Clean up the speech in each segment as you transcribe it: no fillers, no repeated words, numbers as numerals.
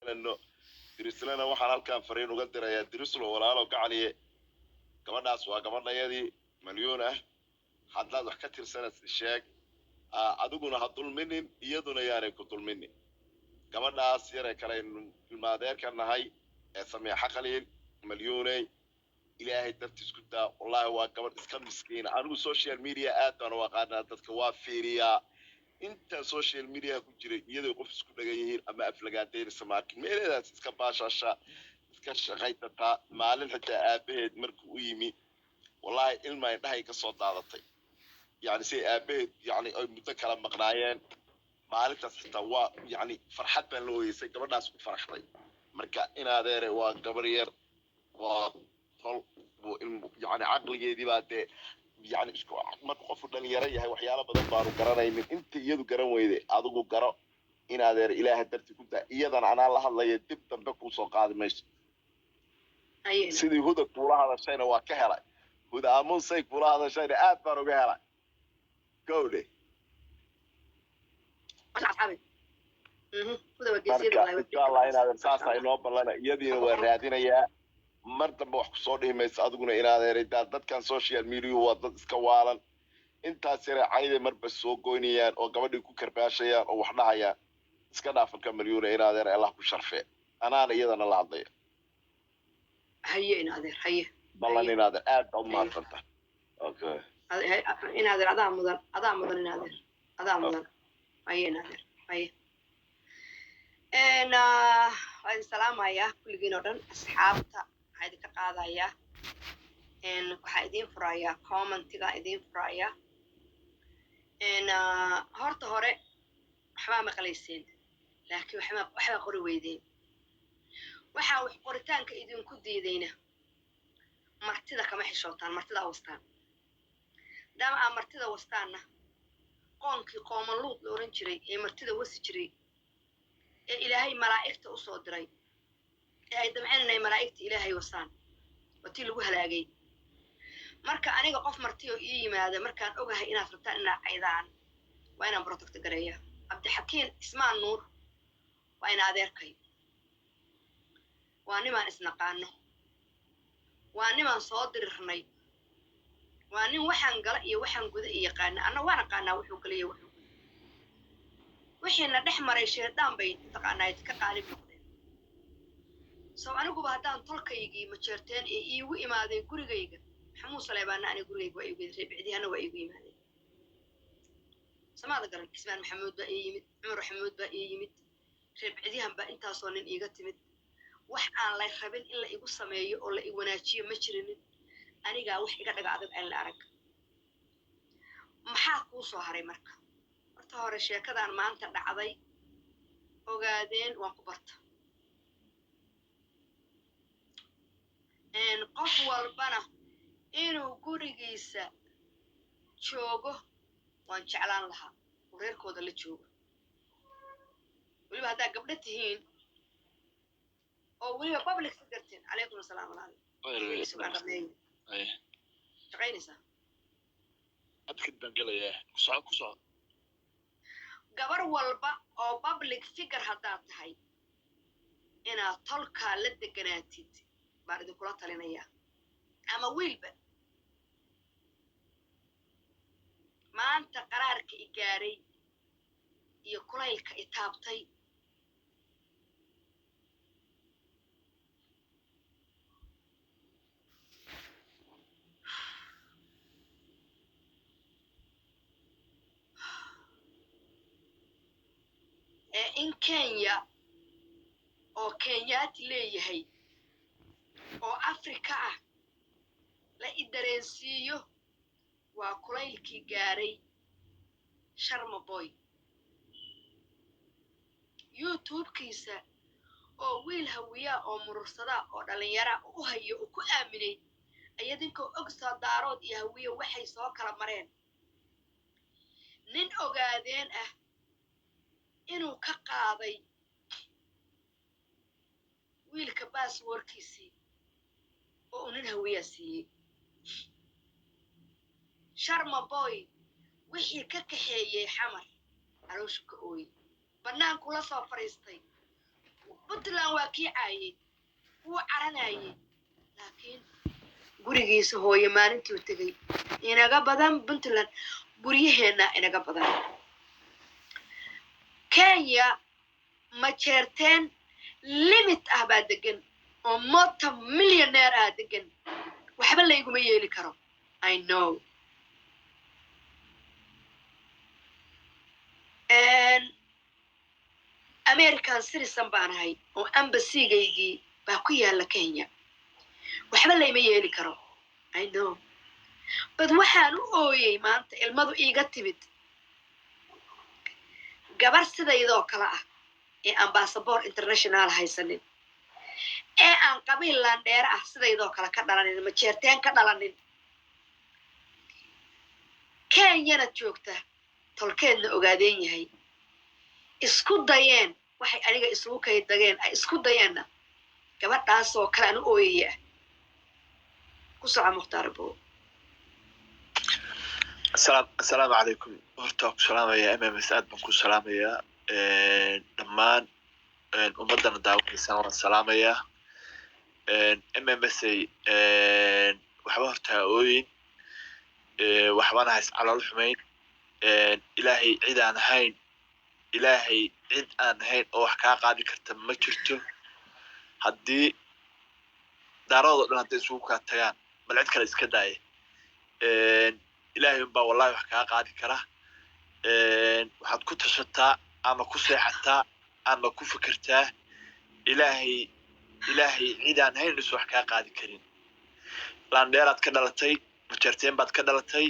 Bedelano. Dirislena waxaan halkan fariin uga dirayaa: Dirislo, walaalo gacaliye, gabadhaas waa gabadhayadii Malyuun ah. Haddaad wax ka tirsanaysa sheeg. Adiguna ha dulminin, iyaduna yaanay ku dulminin. Gabadhaas yare kale aynu ilmaadeerka nahay ee Sameexa Khaliil, Malyuuney, Ilaahay dartiis ku daa. Wallahi waa gabadh iska miskiina. Anigu social media aad baan u aqaanaa, dadka waa fiiriyaa. Intaan social media ku jiray, iyadoo qof isku dhagan yihiin ama aflagaadaynaysa maarkin. Meeleedaas iska baashaasha, iska shaqaysataa. Maalin xitaa aabaheed markuu u yimi, wallahi ilma indhahay ka soo daadatay, yani say aabaheed, yani ay muddo kala maqnaayeen. Maalintaas xitaa waa yani farxad baan la ooyeysay, gabadhaas ku faraxday. Marka inaadeere, waa gabar yar, waa tol yani caqligeedii baa dee yani isku. Marka qofku dhalinyaro yahay, waxyaalo badan baanu garanaynin. Inta iyadu garan weyde, adigu garo. Inaadeer, Ilaaha darti ku daa. Iyadana anaa la hadlaya, dib dambe kuusoo qaadi mayso. Sidii Huda kuula hadashayna waa ka helay. Huda Amunsay kuula hadashayna aad baan uga helay, gowdhe. Marka insha Allah, inaadeer, saasaa inoo ballana. Iyadiina waa raadinayaa, mar dambe wax kusoo dhihi mayso. Adiguna inaadeer daa. Dadkan social media waa dad iska waalan. Intaas yare cayday marba soo goynayaan oo gabadhii ku karbaashayaan oo wax dhahayaan. Iska dhaafanka Malyuuna, inaadeer, Allah ku sharfee. Anaana iyadana la hadlaya. Haye inaadeer, haye. Ballan, inaadeer, aad baa u mahadsanta. Okay. Inaadeer, adaa mudan, adaa mudan inaadeer, adaa mudan. Haye inaadeer, haye. Waa idin salaamayaa kulligiin oo dhan. Asxaabta waxaa idinka qaadayaa, waxaa idiin furayaa commentiga, idiin furayaa. Horta hore waxbaa maqlayseen, laakiin waxbaa qori weydeen. Waxaa wax qoritaanka idinku diidayna, martida kama xishootaan, martida wastaan. Maadaama aa martida wastaanna, qoonkii qoomaluud la oran jiray ee martida wasi jiray ee Ilaahay malaa'igta u soo diray ee ay damceen inay malaa'igta Ilaahay wasaan, waa tii lagu halaagay. Marka aniga qof marti oo ii yimaada, markaan ogahay inaad rabtaan inaad caydaan, waa inaan protect gareeya. Cabdixakiin Ismaan Nuur waa ina adeerkay, waa nimaan isnaqaano, waa nimaan soo dirirnay, waa nin waxaan gala iyo waxaan guda i yaqaana. Anna waan aqaanaa wuxuu galay iyo wuxuu guda. Wixiina dhex maray sheedaan bay mataqaanaa ka qaalib noqdeen. So aniguba haddaan tolkaygii Majeerteen ee iigu imaadeen gurigayga, Maxamuud Saleebaana aniga gurigayga waa iigu, Reebicdihana waa iigu yimaadeen. Samaada garan, Cismaan Maxamuud baa ii yimid, Cumar Maxamuud baa ii yimid, Reebicdihan baa intaasoo nin iiga timid. Wax aan la rabin in la igu sameeyo oo la i wanaajiyo ma jirinin. Anigaa wax iga dhaga adag aan la arag. Maxaa kuu soo haray? Marka horta hore sheekadan maanta dhacday, ogaadeen waan ku barta. Qof walbana inuu gurigiisa joogo waan jeclaan lahaa, oo reerkooda la joogo. Weliba haddaa gabdho tihiin oo weliba public figure. Calaykum asalaam walaal. Sugaan dhameeyo, shaqaynaysaa. Adkid baan gelayaa, ku soco, ku soco. Gabar walba oo public figure haddaad tahay, inaad tolkaa la deganaatid baan idinkula talinayaa, ama wiilba. Maanta qaraarka i gaaray iyo kulaylka i taabtay ee in Kenya oo Kenyaati leeyahay oo Afrika ah la i dareensiiyo, waa kulaylkii gaaray Sharma Boy YouTube-kiisa oo wiil Hawiyaa oo murursadaa oo dhallinyara u hayo oo ku aaminay. Ayadinkoo og Daarood iyo Hawiye waxay soo kala mareen, nin Ogaadeen ah inuu ka qaaday wiilka passwordkiisii oo uu nin Hawiyaa siiyey. Sharma Boy wixii ka kaxeeyey Xamar, calooshu ka ooyey, bannaanku la soo fadhiistay. Puntland waa kii caayey, wuu caranayey, laakiin gurigiisa hooyo maalintuu tegey inaga badan. Puntland guryaheenna inaga badan. Kenya Majeerteen limit ah baa degan oo multi millionaire ah degan. Waxba layguma yeeli karo, I know. American citizen baan ahay oo embassygaygii baa ku yaalla Kenya. Waxba layma yeeli karo, I know. But waxaan u ooyey maanta ilmadu iiga timid gabar sidaydoo kale ah ee aan basaboor international haysanin, ee aan qabiil laandheere ah sidaydoo kale ka dhalanin, Majeerteen ka dhalanin, Kenyana joogta, tolkeedna ogaadeen yahay, isku dayeen waxay aniga isugu kay dageen ay isku dayeenna, gabadhaasoo kale aan u ooyaya. Ku soco, Mukhtaar Bow. Asalaamu calaykum. Horta waan ku salaamayaa, MMS, aad baan ku salaamayaa. Dhammaan ummaddana daawanaysana waan salaamayaa. MMSA, waxba horta ha ooyin, waxbana ha iscalool xumayn. Ilaahay cid aan ahayn, Ilaahay cid aan ahayn oo wax kaa qaadi karta ma jirto. Haddii daaradoo dhan hadday isugu kaa tagaan, bal cid kale iska daaya, Ilaahay unbaa wallahi wax kaa qaadi kara. Waxaad ku tashataa ama ku seexataa ama ku fikirtaa Ilaahay cid aan ahayn isu wax kaa qaadi karin. Laandheeraad ka dhalatay, Majeerteen baad ka dhalatay,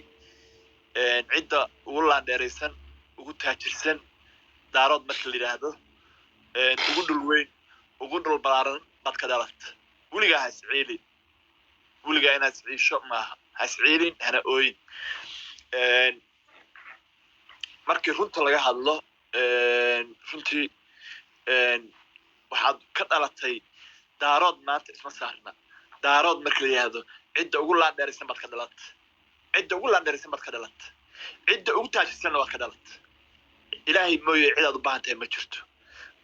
cidda ugu laandheeraysan, ugu taajirsan Daarood marka la yidhaahdo, ugu dhul weyn, ugu dhul balaaran baad ka dhalatay. Weligaa ha isciilin, weligaa inaad isciisho maaha. Ha isciilin, hana ooyin. Markii runta laga hadlo, runtii waxaad ka dhalatay Daarood maanta isma saarna. Daarood marka la yidhaahdo, cidda ugu laandheeraysan baad ka dhalatay, cidda ugu laandheeraysan baad ka dhalatay, cidda ugu taajirsanna waad ka dhalatay. Ilaahay mooye cidaad u baahan tahay ma jirto.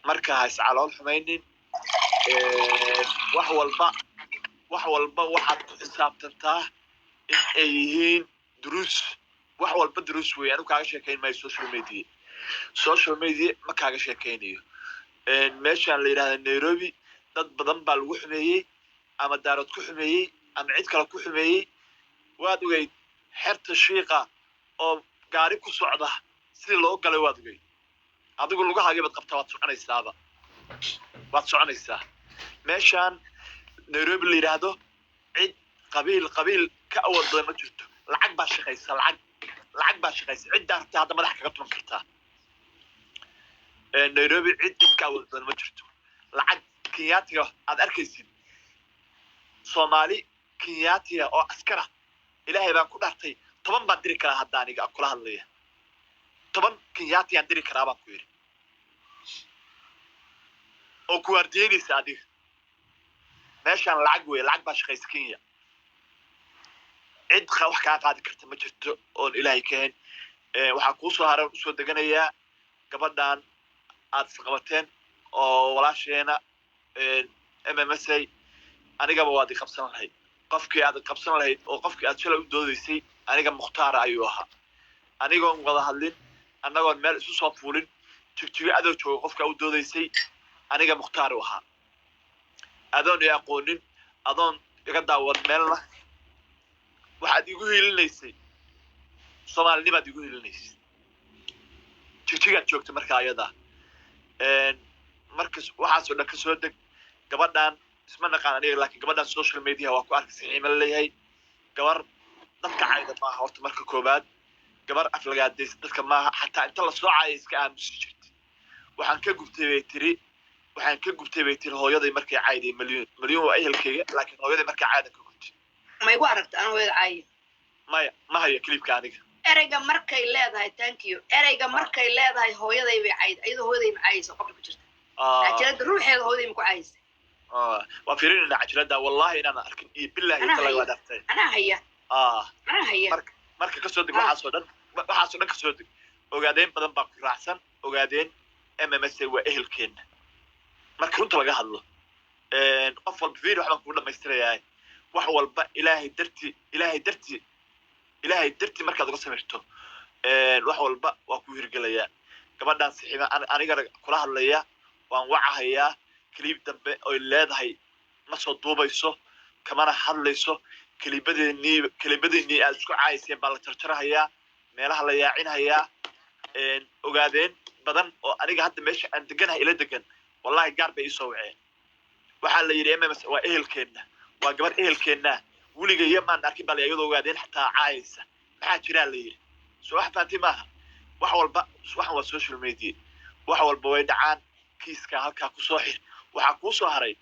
Marka ha iscalool xumaynin. Wax walba waxaad ku xisaabtantaa in ay yihiin duruus. Wax walba duruus weeye. Anigu kaaga sheekayn maayo social media, social media ma kaaga sheekaynayo. Meeshaan la yidhahda Nairobi dad badan baa lagu xumeeyey, ama Daarood ku xumeeyey ama cid kale ku xumeeyey. Waad ogeyd xerta shiiqa oo gaari ku socda sidii loo galay, waad ogeyd. Adigu lugahaagii baad qabtaa, waad soconaysaaba, waad soconaysaa. Meeshaan Nairobi la yidhaahdo cid qabiil qabiil ka awood badan ma jirto. Lacag baa shaqaysa, lacag baa shaqaysa. Ciddaa rabtaa hadda madax kaga tuman kartaa. Nairobi cid cid ka awood badan ma jirto. Lacag Kenyaatiga aad arkaysid, Soomaali Kenyaatiga oo askara, Ilaahay baan ku dhaartay, 10 baan diri karaa hadda aniga kula hadlaya. 10 Kenyaatiyaan diri karaa baan ku yidhi oo ku waardiyeynaysa adiga. Meeshaan lacag wey, lacag baa shaqaysa Kenya. Cid wax kaa qaadi karta ma jirto oon Ilaahay ka hayn. Waxaa kuu soo haran usoo deganayaa gabadhan aad isqabateen oo walaasheena MMSA. Anigaba waad i qabsan lahayd, qofkii aad qabsan lahayd oo qofkii aad shalay u doodaysay aniga Mukhtaara ayuu ahaa. Anigoon wada hadlin, annagoon meel isu soo fuulin, Jigjigo adoo jooga, qofkaa u doodaysay aniga Mukhtaar u ahaa. Adoon i aqoonin, adoon iga daawan meelna, waxaad igu hiilinaysay Soomaalinimaad igu hiilinaysay. Jigjigaad joogta marka ayadaa. Markas waxaasoo dhan ka soo deg. Gabadhan isma naqaan aniga, laakiin gabadhan social media waa ku arkay, saxiima la leeyahay. Gabar dadka cayda maaha horta marka koobaad, gabar aflagaadaysa dadka maaha. Xataa inta lasoo caaya iska aamusi jirta. Waxaan ka gubtay bay tiri, waxaan ka gubtay bay tiri hooyaday markay cayday Malyuun. Malyuun waa ehelkayga, laakiin hooyaday markay caydan ka gubtay. Ma igu aragta aan hooyada caayo? Maya, ma hayo clipka aniga. Ereyga markay leedahay, thank you, ereyga markay leedahay hooyaday bay cayd, iyadoo hooyaday ma caayaysa qabri ku jirta. Cajalada ruuxeeda hooyaday ma ku caayaysa? Waa fiirinayna cajalada. Wallahi inaan arkin iyo billahi Anaa tala haya. Waa dhaftay. Anaa haya. Anaa haya. Marka kasoo deg waxaasoo dhan, waxaasoo dhan kasoo deg. Ogaadeen badan baa ku raacsan. Ogaadeen MMSA waa ehelkeenna. Marka runta laga hadlo, qof walba video waxbaan kugu dhamaystirayaa. Wax walba Ilaahay darti, Ilaahay darti, Ilaahay darti markaad uga samirto, wax walba waa ku hirgelayaa. Gabadhan sixiba anigana kula hadlaya, waan wacahayaa. Clip dambe oy leedahay ma soo duubayso, kamana hadlayso. Clipadeenii, clipadeenii aad isku caayseen baa la jarjarahayaa, meelaha la yaacinhayaa. Ogaadeen badan oo aniga hadda meesha aan deganahay ila degan, wallahi gaar bay iisoo waceen. Waxaa la yidhi MMS waa ehelkeenna, waa gabar ehelkeenna, weliga iyo maan arkin baa la iyadoo ogaadeen xataa caayaysa. Maxaa jiraa la yidhi. Soo wax fahanti maaha. Wax walba waxan waa social media, wax walba way dhacaan. Kiiska halkaa kusoo xir. Waxaa kuu soo haray,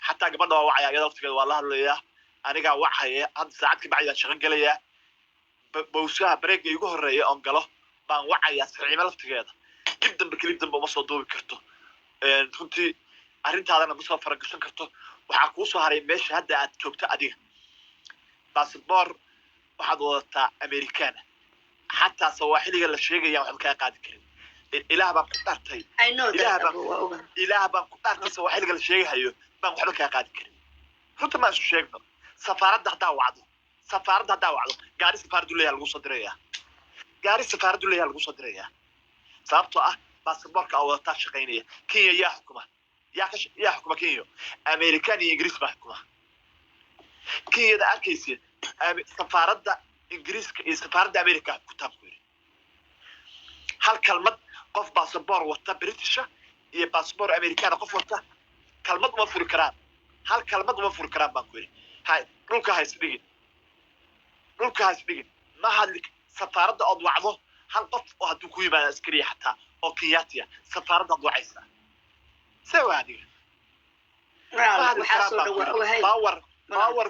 xataa gabadha waa wacaya, iyada waqtigeeda waa la hadlayaa, anigaa wacaya. Hadda saacad ka bacdi baan shaqo gelayaa. Bowsaha bareega igu horeeya oon galo baan wacayaa siciimo laftigeeda. Dib dambe clip dambe uma soo duubi karto. Runtii arrintaadana ma soo faragashan karto. Waxaa kuu soo haray meesha hadda aad joogto adiga basaboor waxaad wadataa Americana, xataa sawaaxiliga la sheegayaan waxba kaa qaadi karin. Ilaah baan ku dhaartay. I know that. Ilaah baan Abu, waa ogahay. Ilaah baan ku dhaartay, sawaaxiliga la sheegahayo baan waxba kaa qaadi karin. Runta maan isu sheegno. Safaaradda haddaa wacdo, safaaradda haddaa wacdo, gaari safaaraddu leeyaha lagu soo dirayaa, gaari safaaraddu leeyaha lagu soo dirayaa, sababtoo ah baasaboorka aa wadataa shaqaynaya. Kenya yaa xukuma? Yaa ka yaa xukuma Kenya? American iyo Ingiriis baa xukuma Kenyada. Arkaysa safaaradda Ingiriiska iyo safaaradda America xukuntaa ku yidhi. Hal kalmad qof baasaboor wata Britisha iyo baasaboor Americana qof wata kalmad uma furi karaan, hal kalmad uma furi karaan baan ku yidhi. Hay dhulka ha isdhigin, dhulka ha isdhigin, ma hadli. Safaaradda ood wacdo, hal qof oo hadduu ku yimaado askariya xataa oo Kenyaatiya, safaaradda ad wacaysaa see waa adiga. Ma Walaal, hadli waxaa karaan soo baan dhow ku waa yidhi. ogahay. Power Walaal. Power,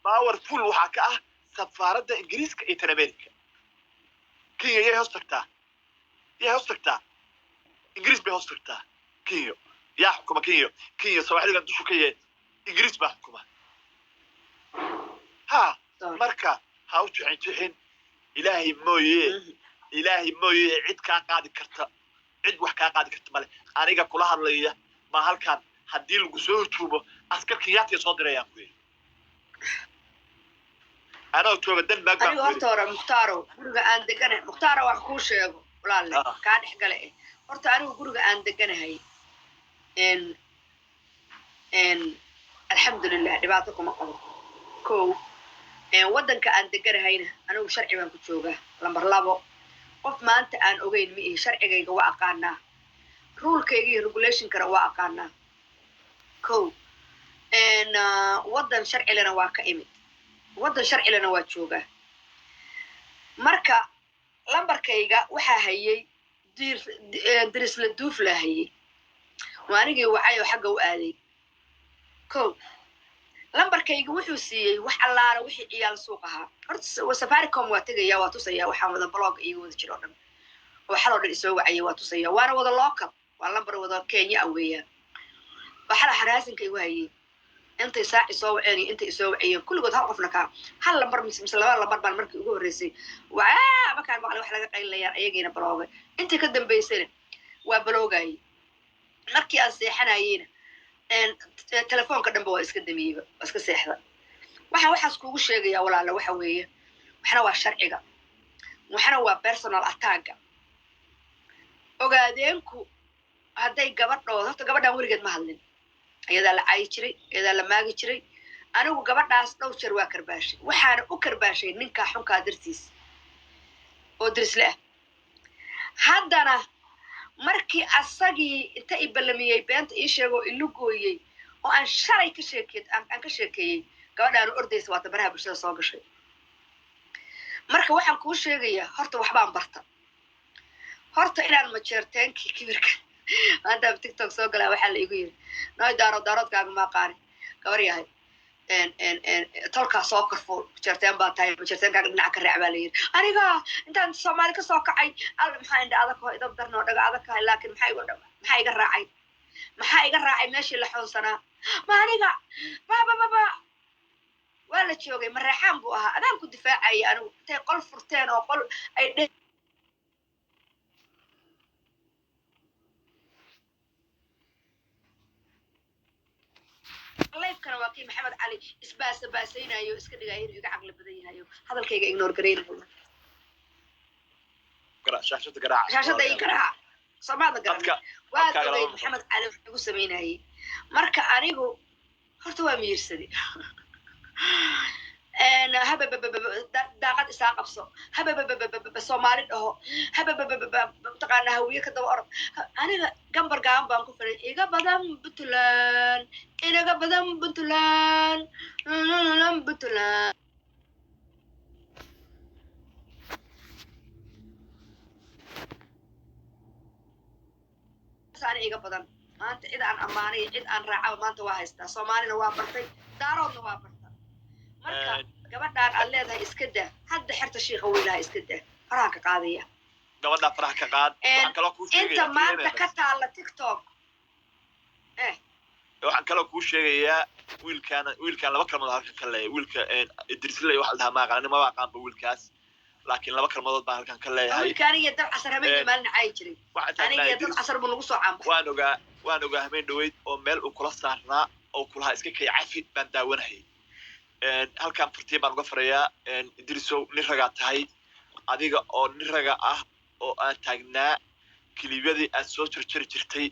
powerful waxaa ka ah safaaradda Ingiriiska iyo tan America. Kenya yay hoos tagtaa? Yay hoos tagtaa? Ingiriis bay hoos tagtaa. Kenya yaa xukuma Kenya? Kenya sawaaxiligan dushu ka yahay Ingiriis baa xukuma ha. Sorry. Marka ha u jixin jixin. Ilaahay mooye, Ilaahay mooye, cid kaa qaadi karta, cid wax kaa qaadi karta male. Aniga kula hadlaya baa halkan haddii lagu soo hujuumo askar Kenyaatiya soo dirayaan ku yidhi, anoo jooga Denmark baan Anigu ku yidhi. Horta hore, Mukhtaaro, guriga aan deganahay, Mukhtaaro, wax kuu sheego walaalle. Kaa dhex gale eh. Horta anigu guriga aan deganahay n alxamdulilah dhibaato kuma qabo. Kow, waddanka aan deganahayna anigu sharci baan ku joogaa. Lambar labo, qof maanta aan ogeyn ma ihi. Sharcigayga waa aqaanaa, rulekayga iyo regulationkana waa aqaanaa. Kow, waddan sharcilena waa ka imid, waddan sharcilena waa joogaa. Marka lambarkayga waxaa hayay Dirisla Duufla hayay, waa anigii wacay oo xagga u aaday. Kow, lambarkayga wuxuu siiyey wax allaala wixii ciyaal suuq ahaa. Horta Safaricom waa tegaya, waa tusaya waxaan wada blog iiga wada jiro o dhan oo xaloo dhan isoo wacayay, waa tusaya, waana wada local, waa lambar wada Kenya ah weeyaan. Waxala xaraasinka igu hayay intay saaci soo waceen iyo intay isoo wacayeen kulligood, hal qofna kaa hal lambar mise laba lambar baan markii ugu horreysay waa markaan maqlay wax laga qaylinayaan, ayagiina baloogay. Intii ka dambaysayna waa baloogayay. Markii aan seexanayeyna telefoonka dhanba waa iska damiyeyba, waa iska seexda. Waxaan waxaas kuugu sheegayaa walaala waxa weeye, waxna waa sharciga, waxna waa personal attacka. Ogaadeenku hadday gabadhooda, horta gabadhaan weligeed ma hadlin, iyadaa la caayi jiray, iyadaa la maagi jiray. Anigu gabadhaas dhowr jeer waa karbaashay, waxaana u karbaashay ninkaa xunkaa dartiis oo dirisle ah. Haddana markii asagii inta i ballamiyey, beenta ii sheegoo ilu gooyey oo aan shalay ka sheeke aan ka sheekeeyey, gabadhaanu ordaysa waata baraha bulshada soo gashay. Marka waxaan kuu sheegayaa, horta waxbaan barta, horta inaan majeerteenkii kibirka maanta TikTok soo galaa. Waxaa la igu yiri, nooy daaro daaroodkaaga maaqaani gabar yahay, tolkaa soo karfuul, majeerteen baa tahay, majeerteenkaaga dhinaca ka raac baa la yiri. Aniga intaan Soomaali ka soo kacay, alla maxaa indha adag oo idab darnoo dhaga adag kahay, laakiin maxaa igu maxaa iga raacay, maxaa iga raacay meeshii la xoonsanaa? Ma aniga ba ba ba ba waa la joogay, mareexaan buu ahaa, adaan ku difaacaya. Anigu intay qol furteen oo qol ay dhe Waa kii Maxamed Cali isbaasa baasaynayo, iska dhigaya inuu iga caqli badan yahayo, hadalkayga ignore garaynayo. Shaashada garaaca. Shaashada ii garaaca, soomaada garan. Dadka waad codkaaga ogeyd lama maqlo. Maxamed Cali wuxuu igu samaynayay. Marka anigu horta waa miyirsaday. Hababababa daaqad isaa qabso, habababababa Soomaali dhaho, hababababa mataqaanaa, Hawiye ka daba orod. Aniga gambar gaaban baan ku filay. Iga badan Puntland, inaga badan Puntland, Puntland saana iga badan. Maanta cid aan ammaanay, cid aan raacaba maanta waa haystaa. Soomaalina waa bartay, Daaroodna waa barta. Marka gabadhaan aad leedahay iska daa, hadda xerta shiika weylaha iska daa, faraha ka qaadaya. Gabadha faraha ka qaad. Waxaan kaloo kuu inta sheegayaa maanta ka taalla TikTok. Waxaan kaloo kuu sheegayaa wiilkaan laba kalmood halkan ka leeyahay. Wiilka Idrisley waxa la dhahaa ma aqaan, maba aqaanba wiilkaas, laakiin laba kalmadood baan halkan ka leeyahay. Wiilka aniga dab casar habeenkii maalin caayi jiray. Waxaan taagnaa aniga dab Idris casar buu nagu soo caanbaxay. Waan ogaa hameen dhaweyd oo meel uu kula saarnaa oo kulahaa iska kay cafi baan daawanayay. Halkan fartiin baan uga farayaa. Idrisow, nin ragaa tahay, adiga oo nin raga ah oo aan taagnaa kilibyadii aad soo jarjari jirtay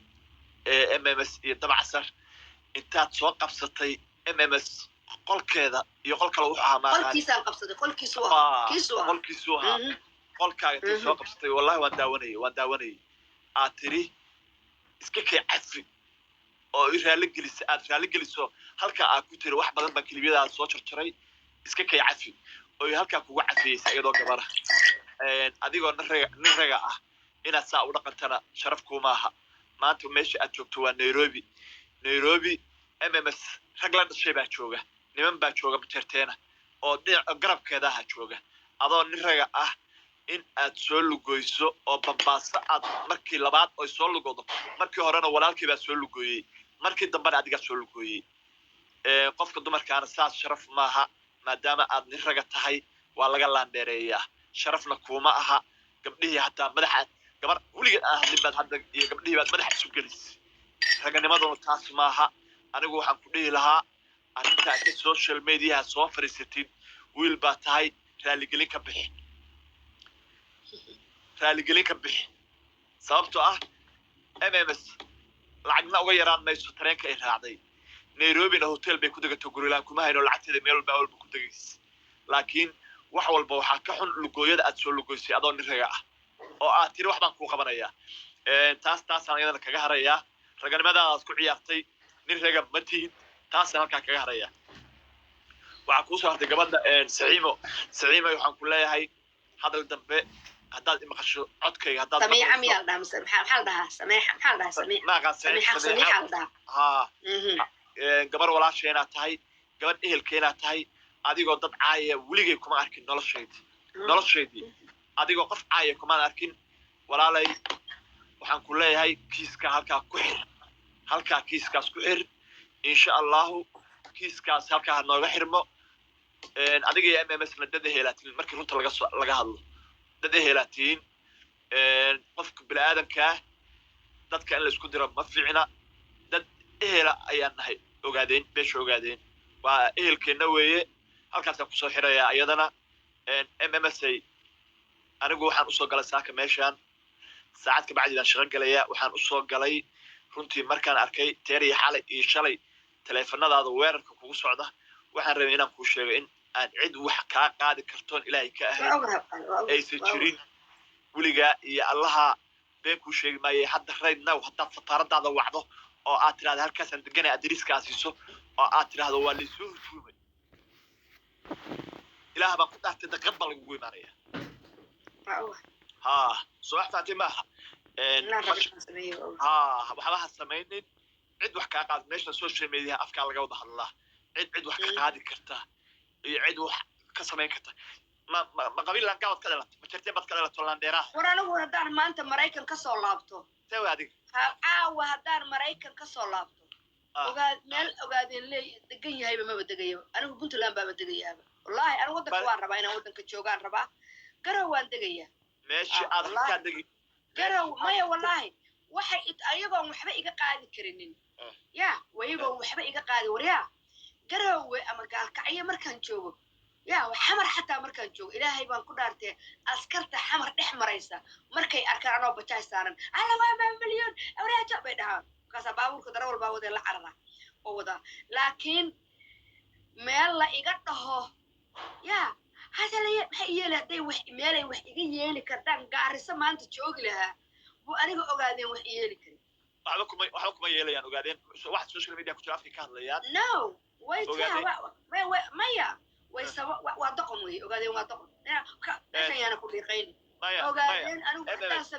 ee MMS iyo Dabcasar intaad soo qabsatay MMS qolkeeda iyo qol kale wuxuu ahaa maaqaan. Qolkiisaan qabsaday, qolkiisu ahaa, kiisu ahaa. Qolkiisuu ahaa. Qolkaaga intay soo qabsatay, wallahi waan daawanayay, waan daawanayay, aad tiri iska kay cafi oo i raalli gelisa, aad raalli geliso. Halka aad ku tiri wax badan baan kilibyadaada soo jarjaray, iska kay cafi, oo i halkaa kugu cafiyeysa iyadoo gabara. Adigoo nin raga ah inaad saa u dhaqantana sharaf kuuma aha. Maanta meesha aad joogto waa Nairobi. Nairobi MMS rag la dhashay baa jooga, niman baa jooga Majeerteena oo dhinac garabkeeda aha jooga. Adoo nin raga ah in aad soo lugoyso oo Bambaaso aad markii labaad oy soo lugodo, markii horena walaalkii baa soo lugooyey, markii dambena adigaa soo lugooyey. Qofka dumarkaana saas sharaf maaha. Maadaama aad nin raga tahay, waa laga laandheereeyaa, sharafna kuuma aha. Gabdhihii hataa madaxa, gabar weligeed aan hadlin baad hadda iyo gabdhihii baad madaxa isu gelis. Raganimaduna taas maaha. Anigu waxaan ku dhihi lahaa arrintaa inta social mediaha soo fadhiisatid, wiil baa tahay, raaligelin ka bixi, raaligelin ka bixi, sababtoo ah MMS lacagna uga yaraan mayso tareenka ay raacday. Nairobina hotel bay ku degato, gurilaan kuma hayno, lacagteeda meel walba walba ku degays. Laakiin wax walba waxaa ka xun lugooyada aad soo lugoysay adoo nin raga ah oo aad tiri wax baan kuu qabanayaa. Taas taasaan iyadana kaga harayaa. Raganimadaada aad ku ciyaartay, nin raga ma tihid, taasaan halkaa kaga haraya. Waxaa kuu soo hartay gabadha Saciimo. Saciimo, waxaan ku leeyahay hadal dambe haddaad imaqasho codkayga, haddaad Samiixa maqlayso- miyaa la dhahaa mise maxaa la dhahaa? Sameexa maxaa la dhahaa? Samiixa. Ma aqaan. Samiixa, Samiixa la dhahaa. Haa. Gabar walaasheenaa tahay, gabadh ehelkeenaa tahay. Adigoo dad caaya weligay kuma arkin noloshaydii, noloshaydii adigoo qof caaya kumaan arkin. Walaalay, waxaan ku leeyahay kiiska halkaa ku xir, halkaa kiiskaas ku xir. Insha Allahu kiiskaas halkaa ha nooga xirmo. Adiga iyo MMS na dad ehelaatiin, markii runta laga soo laga hadlo dad ehelaatiin. Qofka bini'aadamkaa dadka in la isku diro ma fiicna. Dad ehela ayaan nahay, ogaadeen, beesha ogaadeen waa ehelkeenna weeye. Halkaasaan kusoo xirayaa iyadana. MMSA, anigu waxaan usoo galay saaka meeshaan, saacad kabacdi baan shaqo gelaya. Waxaan usoo galay runtii markaan arkay teeriya xalay iyo shalay taleefanadaada weerarka kugu socda, waxaan rabay inaan kuu sheego in aan cid wax kaa qaadi kartoon Ilaahay ka ahayn Waa ogahay, waa ogahay, aysan waa ogahay. jirin. Weligaa iyo Allaha been kuu sheegi maaye. Hadda right now haddaad safaaradaada wacdo oo aad tidhahdo halkaasaan deganay, adriiska aad siiso oo aad tidhahdo waa laysoo hujuumay, Ilaah baan ku dhaartay, daqiiqad baa lagugu imaanaya. Waa ogahay. Ha subax faati maaha. Inaan rabitaan sameeyo, waa ogahay. Ha, waxba ha samaynin. Cid wax kaa qaad meesha social media afkaa laga wada hadlaa. Cid wax ka qaadi karta iyo cid wax ka samayn karta ma qabiil laangaabad ka dhalatay, ma jarteen baad ka dhalato, laandheeraha? War anigu haddaan maanta Maraykan ka soo laabto, see way adiga. Caawa haddaan Maraykan ka soo laabto, ogaa meel ogaadeen leey degan yahayba maba degayaba. Anigu Puntland baaba degayaaba, wallahi. Anigu waddanka waan rabaa, inaan waddanka joogaan rabaa. Garow waan degayaa. Meesha aad Wallahi. halkaa degi. Garow maya, wallahi waxay ayagoon waxba iga qaadi karinin. Ya, wayagoon waxba iga qaadi, waryaa. Garoowe ama Gaalkacyo markaan joogo, yaa Xamar xataa markaan joogo, Ilaahay baan ku dhaartee, askarta Xamar dhex maraysa markay arkaan anoo bajaaj saaran, "Alla, waa maa milyan awraajo," bay dhahaan. Markaasaa baabuurka darawal baa wadee la carara oo wadaa. Laakiin meel la iga dhaho, yaa hadalaya, maxay yeeli hadday wax meelay wax iga yeeli kartaan? Gaariso maanta joogi lahaa buu aniga Ogaadeen wax yeeli karin. Waxba kuma yeelayaan Ogaadeen. Wax social media ku jira afkay ka hadlayaan. No way taa. Ogaadeen. Maya, way saba waa doqon wey. Ogaadeen waa doqon. Meeshan yaana ku dhiiqayni. Maya, maya. Ogaadeen anigu MMS.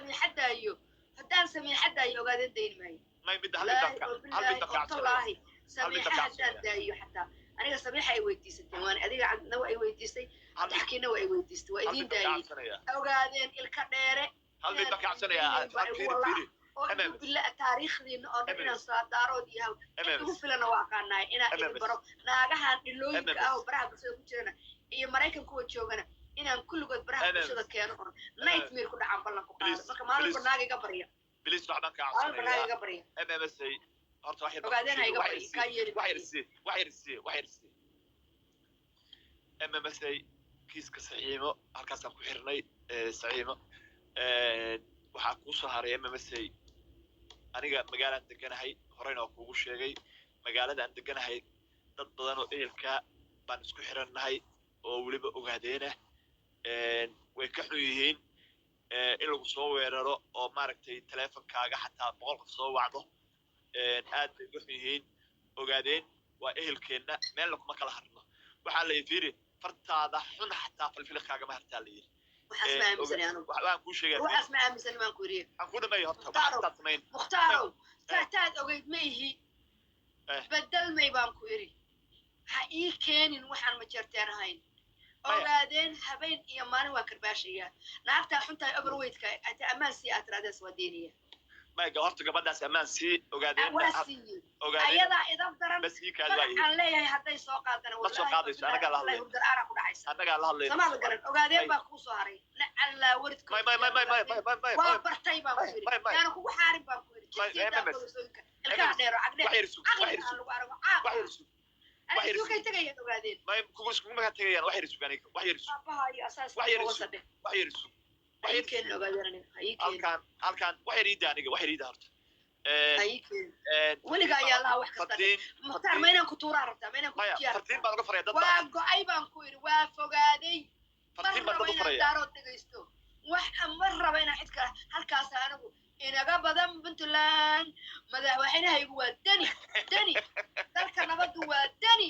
Haddaan samiixadaayo Ogaadeen dayn maayo. May, midda hal mid Wallaahi baan oo ka hal mid billaahi baan ka oo codsanaya. tallaahi, Hal mid Samiixa baan ka haddaan codsanaya. daayo xataa aniga Samiixa ay weydiisateen, waan adiga cadna waa ay weydiisay, Hal mid Cabdixakiinna waa ay weydiistay, waa hal idiin mid baan ka daayey. codsanaya. Ogaadeen ilka dheere Hal mid baan ka codsanaya. inaan Fiiri, fiiri. oo igu MMS. bila taariikhdiina oo dhan MMS. inaan saadaarood iyo haw MMS. igu filana waa aqaanaay inaan idin MMS. baro naagahan dhilooyinka MMS. ah oo baraha bulshada ku jirana iyo Maraykan kuwa joogana, inaan kulligood baraha MMS. bulshada keeno oon nightmare ku dhacaan ballan ku qaado. Please, Marka maalinba please. naag iga barya. Please, wax baan ka Maalinba naag codsanaya. iga barya. MMSA horta wax yar baan Ogaadeen ha kuu iga sheegay. Wax yar barya, kaa sii, yeeli wax yar maayo. sii, wax yar sii, wax yar sii. MMSA, kiiska Saxiimo halkaasaan ku xirnay. Saxiimo waxaa kuu soo haray. MMSA, aniga magaalaan deganahay, horeyna waa kuugu sheegay. Magaalada aan deganahay dad badan oo ehelka baan isku xirannahay oo weliba Ogaadeena way ka xun yihiin in lagu soo weeraro oo maaragtay teleefonkaaga xataa 100 qof soo wacdo. Aad bay uga xun yihiin. Ogaadeen waa ehelkeenna, meelna kuma kala harno. Waxaa la yidhi, fartaada xun xataa falfilkaagama hartaa la yidhi. Waxaas ma aaminsanay anugu. Waxbaan kuu sheegaya. Waxaas ma aaminsanay baan ku yidhi. Waxaan kuu dhameeya horta. Mukhtaaro. Waxaad intaad samayn. Mukhtaaro, taataad ogeyd ma ihi. Bedelmay baan ku idhi, ha ii keenin waxaan Majeerteen ahayn. Maya. Ogaadeen habeen iyo maalin waa karbaashayaa. Naagtaa xuntahay overweightka ata ammaan sii aad tiradees waa deenaya. Maya, horta gabadhaas ammaan sii, Ogaadeen. Waa siiyey. Ogaadeen. Ayadaa idab daran. Bas, ii kaadi waaye. Magacaan leeyahay hadday soo qaadana, Ma soo qaadayso, anagaa la hadlayno. Hurdar-aana ku dhacaysa. Annagaa la hadlayno. Samaada garan, Ogaadeen May. baa kuu soo haray, nacallaa waridka. May, may, may, may, may, may, may, may. Waa May. bartay baan ku yidhi. May, may. Yaana kugu xaarin baan ku yidhi. May, Jinsiyaddaa MMS. kodosooyinka ilkaha MMS. dheero cagdheer Wax yar sug, wax caqliga yar aan sug, lagu arago caaq. Wax yar sug, wax Aniga yar sug. suukay tegayaan Ogaadeen. May, kugu iskugu maga tegayaan. Wax yar sug aniga, wax yar sug. Aabaha iyo asaaska Wax yar uga sug. sadhe. Wax yar sug, Ha wax ii yar keenin sug. Ogaadeen aniga ha ii keenin. Halkaan wax yar iida aniga, wax yar iida horta. Ha ii keenin weligaa ayaa lahaa wax kasta. Fartiin. Mukhtaar, ma inaan ku tuuraa rabtaa? Ma inaan ku Maya. tujiyaa? Fartiin baan uga faraya dad. Waa go'ay baan ku yidhi, waa fogaaday. Ma Fartiin baan rabo dad u inaan faraya. Daarood dhegaysto, wax ma rabo inaan cid kale halkaas. Anigu inaga badan Puntland, madaxweynahaygu waa Deni. Deni dalka nabaddu waa Deni.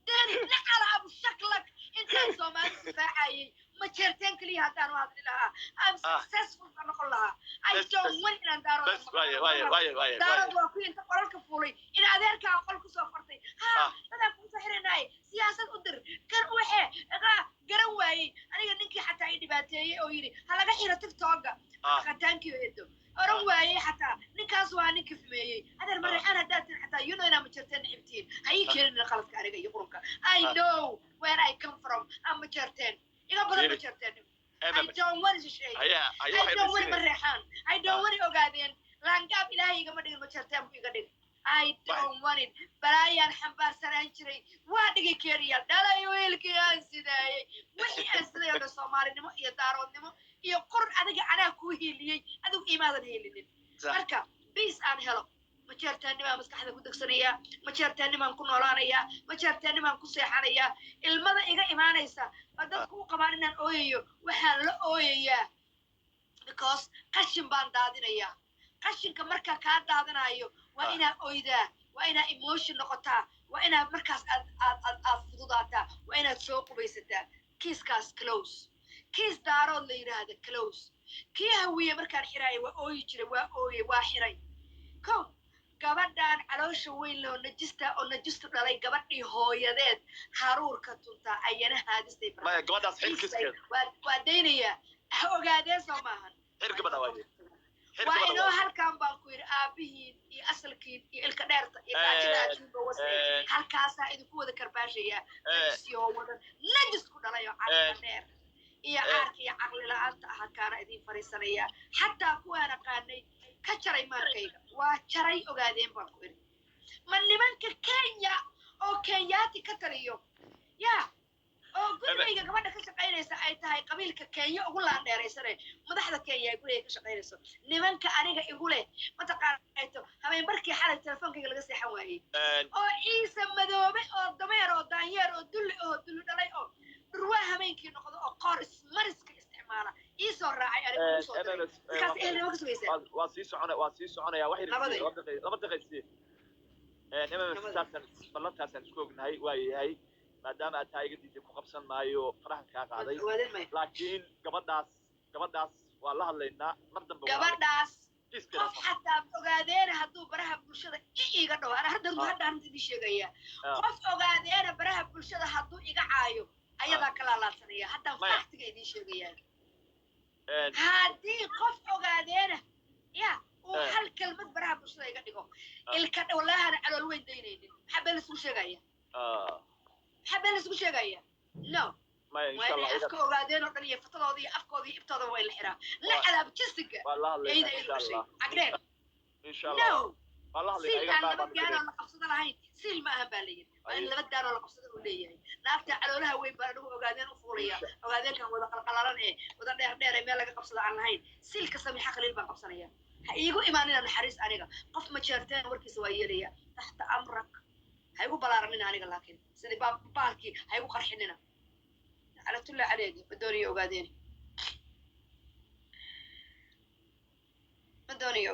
Deni nacala abu shaklak. Intaan Soomaali difaacayay ma jeerteen keliya haddaan u hadli lahaa, I'm successful baan noqon lahaa. I Bas, don't bas. want inaan Daarood Bas, waaye, waaye, waaye, waaye. Daarood waa kuwii inta qolalka fuulay in adeerkaa qol kusoo fartay ha dadaan kuusoo xirinaay siyaasad u dir kan uxe garan waayey. Aniga ninkii xataa i dhibaateeyey oo yidhi ha laga xiro TikToka qataankiyo edo oran waayey, xataa ninkaas waa ninkii xumeeyey. Adeer Mareexaan haddaad tin xataa, you know inaa Majeerteen nixibtiin. Ha ii keenin qaladka aniga iyo qurunka. I know where I come from. Aan Majeerteen iga badan. Fiiri. Majeerteen I don't want shisheeye. Haya, haya. I Waxay don't want siinaysaa. Mareexaan. I don't want Ogaadeen. Laangaab Ilaahay igama dhigin, Majeerteen buu iga dhigay. I don't want it. Balaayaan xambaarsanaan jiray waa dhigi keriya dhalay wiilkii aan sidaayey, wixii aan siday oo dhan, Soomaalinimo iyo Daaroodnimo iyo qur. Adiga anaa kuu hiiliyey, adigu imaadan hiilinin. Marka biis aan helo, Majeertaanimaan maskaxda ku degsanayaa, Majeertaanimaan ku noolaanayaa, Majeertaanimaan ku seexanayaa. Ilmada iga imaanaysa oo dadku u qabaan inaan ooyayo, waxaan la ooyayaa because qashin baan daadinayaa. Qashinka marka kaa daadinayo waa inaa oydaa, waa inaa emotion noqotaa, waa inaa markaas aad fududaataa, waa inaad soo qubaysataa. Kiiskaas close, kiis Daarood la yidhaahda close. Kii Hawiye markaan xiraayo waa ooyi jiray, waa ooyey, waa xiray. Kow gabadhan caloosha weyn loo najista oo najistu dhalay, gabadhii hooyadeed haruurka tuntaa ayana haadistay. Maya, gabadhaas xilkiskeeda. Waa daynayaa, ha Ogaadeen soo maahan. Xir gabadha waaye, xir Waa gabadha inoo waaye. Halkan baan ku yidhi, aabihiin iyo asalkiin iyo ilka dheerta iyo gaajada ajiinba wasay. Halkaasaa idinku wada karbaashayaa. Najisyo wadan, najis ku dhalay oo carka dheer iyo caarka iyo caqli la-aanta ah halkaana idin fariisanaya. Xataa kuwaan aqaanay ka jaray maankayga waa jaray. Ogaadeen baan ku idhi, ma nimanka Kenya oo Kenyaatiga. Imaaraati ka taliyo ya, oo gurigayga gabadha ka shaqaynaysa ay tahay qabiilka Kenya ugu laandheeraysane, madaxda Kenya ay gurigayga ka shaqaynayso, nimanka aniga igu leh mataqaanayto, habeen barkii xalay telefoonkayga laga seexan waayey, oo Ciise Madoobe oo dameer oo daanyeer oo dulli oo dulli dhalay oo dhurwaa habeenkii noqdo oo qoor ismariska isticmaala iisoo raacay, aniga ugu soo diray. Markaas ehelnimo ka sugaysaa? Waa sii socona, waa sii soconaya wax yar. Nabaday. 2 daqiiqa 2 daqiiqa sii. MMS. Nabaday. Saasaan ballantaasaan isku ognahay, waa yahay. Maadaama aad taa iga diiday, ku qabsan maayo, farahan kaa qaaday. Ogaadeen maya. Laakiin gabadhaas waa la hadlaynaa mar dambe. Gabadhaas Kiiskeeda. qof xataa ogaadeena hadduu baraha bulshada iga dhawo, ana hadda hadda arrinta idin sheegaya, qof ogaadeena baraha bulshada hadduu iga caayo, ayadaa kala laadsanaya haddaan. Maya. Faktiga idin sheegaya, haddii qof ogaadeena ya uu hal kelmad baraha bulshada iga dhigo, ilka walaahana calool weyn daynaynin. Maxaa been laisugu sheegaya? Maxaa been laisugu sheegaya? No. Maya. Waa Insha inay Allah. afka ogaadeen oo dhan iyo fatadooda iyo afkooda iyo ibtooda waa in la xiraa la cadaab jinsiga. Waa la hadlaynaa. Eyda Insha ay dhashay Allah. Cagdheer. Insha Allah. No. Waa la hadlaynaa. Siil Iga aan baa laba baan gaanoo la qabsado lahayn siil ma ahan baa la yidhi. Waa in laba gaanoo la qabsado uu leeyahay. Naagta caloolaha weyn baan anigu ogaadeen u fuulaya, ogaadeenkan wada qalqalalan ee wada dheer dheer ee meel laga qabsado aan lahayn. Siilka Samiixa Khaliil baan qabsanaya. Ha iigu imaanina naxariis. Aniga qof ma jeerteen warkiisa waa yeelaya, taxta amrak. Ha igu balaaranina aniga, laakiin sidii baalkii ha igu qarxinina. Calatullahi caleegi. Ma doonayo ogaadeen, ma doonayo.